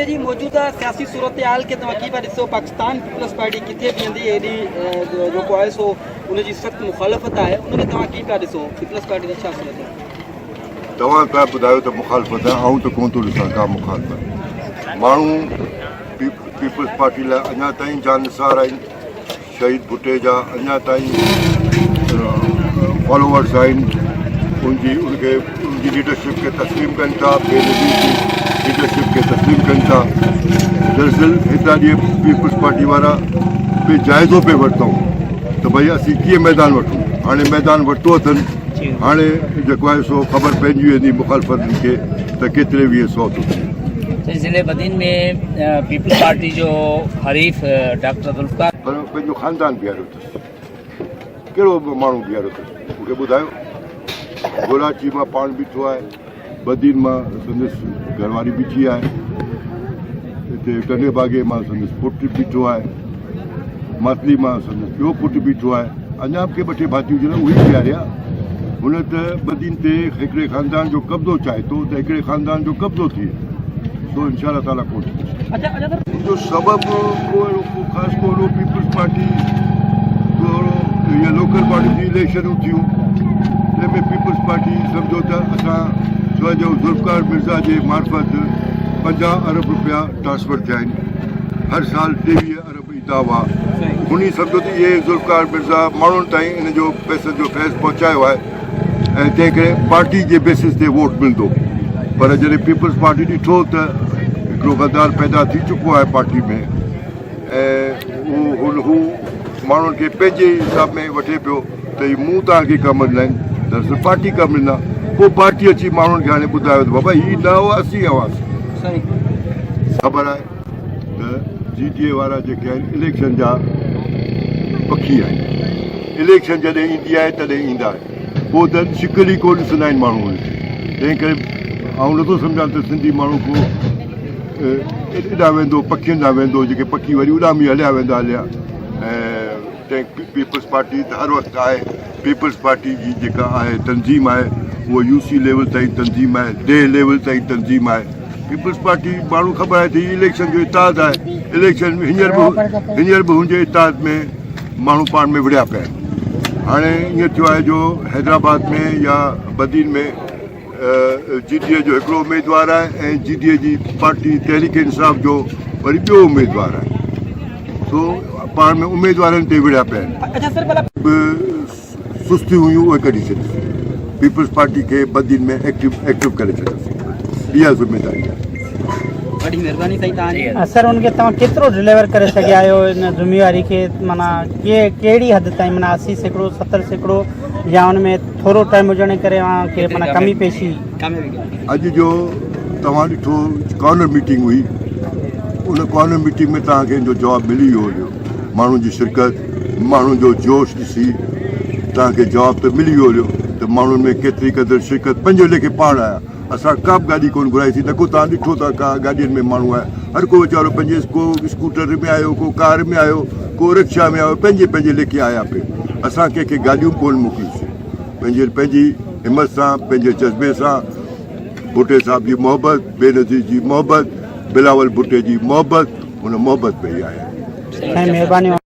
ضلعي جي موجوده سياسي صورتحال کي توهان ڪيئن پيا ڏسو پاڪستان پيپلز پارٽي ڪٿي بيهندي ايڏي جيڪو آهي سو ان جي سخت مخالفت آهي ان کي توهان ڪيئن پيا ڏسو پيپلز پارٽي جا ڇا صورتحال توهان پيا ٻڌايو ته مخالفت آهي آئون ته ڪونه ٿو ڏسان ڪا مخالفت ماڻهو پيپلز پارٽي لاء اڃا تائين جان نثار آهن شهيد ڀٽي جا اڃا تائين فالوورس آهن ان جي ان کي ان جي ليڊرشپ کي تسليم ڪن ٿا بي نظير جي ليڊرشپ کي تسليم ڪن ٿا دراصل هتان جي پيپلز پارٽي وارا به جائزو پئي ورتائون ته ڀئي اسين ڪيئن ميدان وٺون هاڻي ميدان ورتو اٿن هاڻي جيڪو آهي سو خبر پئجي ويندي مخالفتن کي ته ڪيتري ويهه سو ٿو ٿئي. سائين ضلعي بدين ۾ پيپلز پارٽي جو حريف ڊاڪٽر ذوالفقار. پر پنهنجو خاندان بيهاريو اٿس. ڪهڙو به ماڻهو بيهاريو اٿس مون کي ٻڌايو. گولاچي مان پاڻ بيٺو آهي. بدين مان سندس گهر واري بيٺي آهي. هتي ٽنڊي باگي مان سندس پٽ بيٺو آهي. ماتلي مان سندس ٻيو پٽ بيٺو آهي. اڃا به ڪي ٻه ٽي ڀاتي هجن اهي به بيهاريا. هن ته بدين تي هڪڙي خاندان جو قبضو چاهي ٿو ته هڪڙي خاندان جو قبضو ٿئي سو انشاء الله تعاليٰ ڪونه ٿيندو. ان جو سبب ڪو اهڙو ڪو خاص ڪونه هو پيپلز پارٽي ٿورو يا لوڪل باڊي جون اليڪشنون ٿيون تنهن ۾ پيپلز پارٽي سمجهو ته اسان ڇو جو ذوالفقار مرزا جي معرفت 50 ارب روپيا ٽرانسفر ٿيا آهن هر سال 23 ارب ايندا هئا هن ئي سمجهو ته اهي ذوالفقار مرزا ماڻهن تائين ان جو پئسن جو فيض پهچايو آهي ۽ تنهن ڪري پارٽي جي بيسس تي ووٽ ملندو پر جڏهن پيپلز پارٽي ڏٺو ته هڪڙو غدار پيدا ٿي چڪو آهي پارٽي ۾ ۽ هو هو ماڻهن کي پنهنجي حساب ۾ وٺي پيو ته هي مون توهان کي ڪم ڏنا آهن دراصل پارٽي ڪم ڏنا پوء پارٽي اچي ماڻهن کي هاڻي ٻڌايو ته بابا هي نه هئا اسين هئاسين خبر آهي ته جي ڊي اي وارا جيڪي آهن اليڪشن جا پکي آهن اليڪشن جڏهن ايندي آهي تڏهن ايندا آهن پوء ته شڪل ئي ڪو ڏسندا آهن ماڻهو هن کي تنهن ڪري آئون نٿو سمجهان ته سنڌي ماڻهو ڪو اڏا ويندو پکين ڏانهن ويندو جيڪي پکي وري اڏامي هليا ويندا هليا ۽ تنهن پيپلز پارٽي ته هر وقت آهي پيپلز پارٽي جي جيڪا آهي تنظيم آهي اها يو سي ليول تائين تنظيم آهي ديهه ليول تائين تنظيم آهي پيپلز پارٽي ماڻهو خبر آهي ته هي اليڪشن جو اتحاد آهي اليڪشن هينئر به هينئر به هن جي اتحاد ۾ ماڻهو پاڻ ۾ وڙهيا پيا آهن هاڻي ائين ٿيو آهي جو حيدرآباد ۾ يا بدين ۾ جي ڊي اي جو هڪڙو اميدوار آهي ۽ جي ڊي اي جي پارٽي تحريڪ انصاف جو وري ٻيو اميدوار آهي سو پاڻ ۾ اميدوارن تي وڙهيا پيا آهن. به سستيون هيون اهي ڪڍي ڇڏيوسين پيپلز پارٽي کي بدين ۾ ايڪٽو ايڪٽو ڪري ڇڏيوسين اها ذميداري آهي. وڏي مھرباني سائين توھان جي. سر ان کي توهان ڪيترو ڊليور ڪري سگهيا آهيو ان ذميواري کي معنيٰ ڪي ڪهڙي حد تائين معنيٰ 80% 70% يا ان ۾ ٿورو ٽائيم هجڻ جي ڪري اوهان کي معنيٰ ڪمي پيشي. اڄ جو توهان ڏٺو ڪارنر ميٽنگ هئي ان ڪارنر ميٽنگ ۾ توهان کي ان جو جواب ملي ويو هيو ماڻهن جي شرڪت ماڻهن جو جوش ڏسي توهان کي جواب ته ملي ويو هيو ته ماڻهن ۾ ڪيتري قدر شرڪت پنهنجو ليکي پاڻ آيا اسان ڪا به گاڏي ڪونه گهرائي سين نه ڪو توهان ڏٺو ته ڪا گاڏين ۾ ماڻهو آيا هر ڪو ويچارو پنهنجي ڪو اسڪوٽر ۾ آيو ڪو ڪار ۾ آيو ڪو رڪشا ۾ آيو پنهنجي پنهنجي ليکي آيا پئي اسان ڪنهن کي گاڏيون به ڪونه موڪليون سين پنهنجي پنهنجي همت سان پنهنجي جذبي سان ڀٽي صاحب جي محبت بينظير جي محبت بلاول ڀٽي جي محبت ان محبت ۾ ئي آيا. سائين مهرباني.